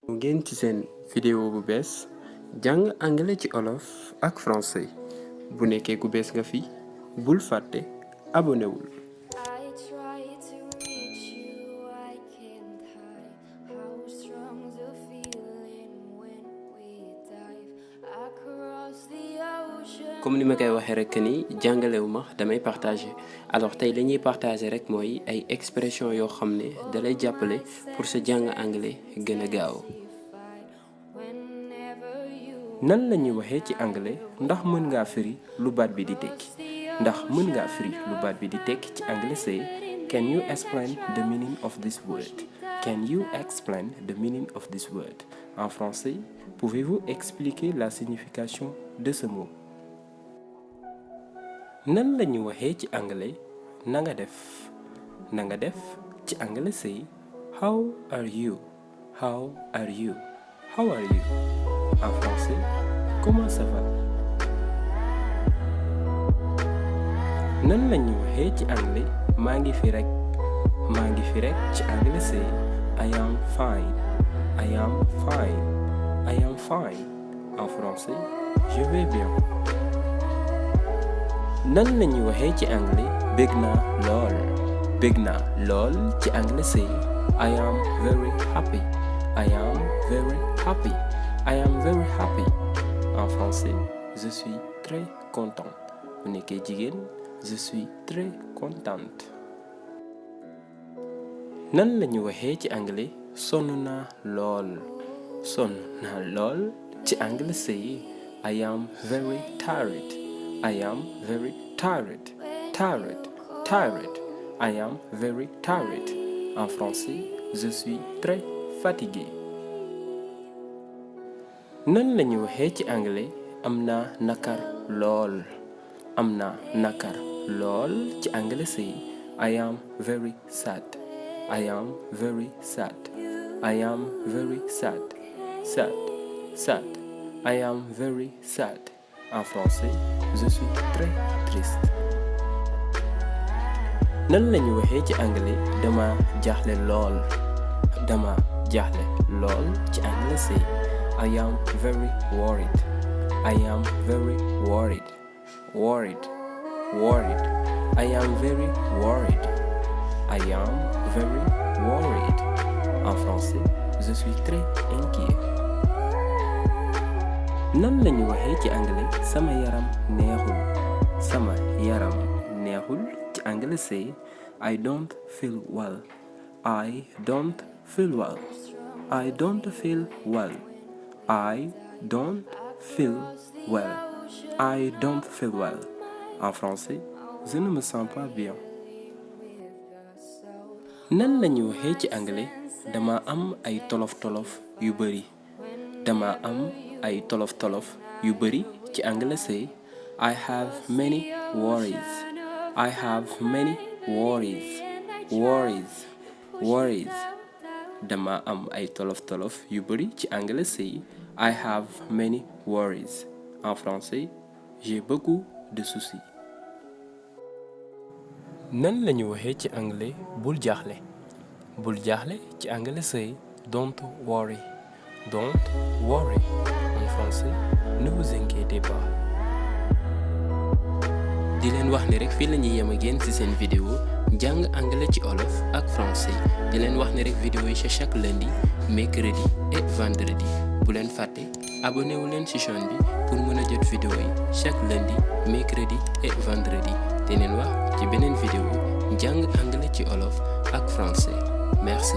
ngeen ci seen vidéo bu bees jàng anglais ci olof ak français bu nekkee ku bees nga fi bul fàtte abonné wul. comme ni ma koy waxee rek ni jàngalewu ma damay partager alors tey lañuy partager rek mooy ay expression yoo xam ne dalay jàppale pour sa jàng anglais gën a gaaw. nan la ñuy waxee ci anglais ndax mën ngaa firi lu baat bi di tekki ci anglais c'est can you explain the meaning of this word? Can you explain the meaning of this word? En français, pouvez-vous expliquer la signification de ce mot? nan la ñuy waxee ci anglais na nga def ci anglais c'est how are you? En français, comment ça va? nan la ñuy waxee ci anglais maa ngi fi rek ci anglais c'est I am fine. En français, je vais bien. nan la ñuy waxee ci anglais bég naa lool ci anglais c'est I am very happy. En français, je suis très content. bu nekkee jigéen, je suis très contente. nan la ñuy waxee ci anglais sonn naa lool ci anglais c'est I am very tired. I am very tired. En français, je suis très fatigué. nan la ñuy waxee ci anglais am naa nakar lool ci anglais c'est I am very sad. I am very sad. En français, je suis très triste. nan la ñuy waxee ci anglais dama jaaxle lool ci anglais c'est I am very worried. I am very worried. En français, je suis très inquiet. nan la ñuy waxee ci anglais sama yaram neexul ci anglais c'est I don't feel well. En français, je ne me sens pas bien. nan la ñuy waxee ci anglais dama am ay tolof-tolof yu bari ci anglais c'est I have many worries. Dama am ay tolof-tolof yu bari ci anglais c'est I have many worries. En français, j'ai beaucoup de soucis. nan la ñuy waxee ci anglais bul jaaxle ci anglais c'est don't worry. En français, ne vous inquiétez pas. di leen wax ne rek fii la ñuy yem ak yéen ci seen vidéo jàng anglais ci olof ak français di leen wax ne rek vidéo yi c'est chaque lundi, mercredi et vendredi. bu leen fàtte abonné wu leen ci chaîne bi pour mën a jot vidéo yi chaque lundi, mercredi et vendredi. di leen wax ci beneen vidéo jàng anglais ci olof ak français. Merci.